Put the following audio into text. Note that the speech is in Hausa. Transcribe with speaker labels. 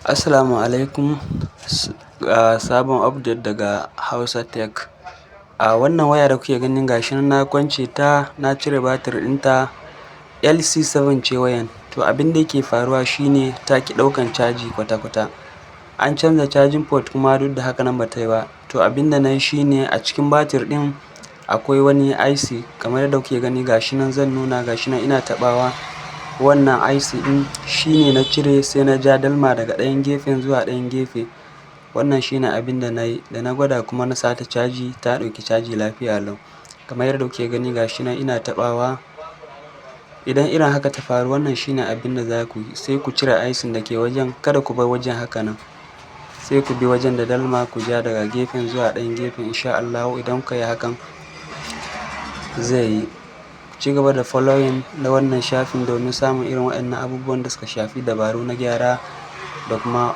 Speaker 1: Assalamu alaikum. Sabon update daga Hausa Tech. A wannan waya da kuke ganin, gashi nan na kwance ta, na cire batir ɗinta. LC7 ce wayan. To, abin da yake faruwa shine ta ki ɗaukan caji kwata-kwata. An canza charging port kuma duk da haka nan ba ta yi ba. To, abin da na yi shine a cikin batir ɗin akwai wani IC kamar yadda kuke gani. Gashi nan zan nuna, gashi nan ina taɓawa. Wannan IC ɗin shine na cire, sai na ja dalma daga ɗayan gefen zuwa ɗayan gefe. Wannan shine abin da na yi. Da na gwada kuma na sata caji, ta ɗauki caji lafiya lau kamar yadda kuke gani. Gashi nan ina taɓawa. Idan irin haka ta faru, wannan shine abin da za ku yi: sai ku cire IC da ke wajen, kada ku bar wajen haka nan. Sai ku bi wajen da dalma, ku ja daga gefen zuwa ɗayan gefen. Insha Allahu, idan kuka yi hakan, zai yi. Ci gaba da following na wannan shafin domin samun irin waɗannan abubuwan da suka shafi dabaru na gyara da kuma.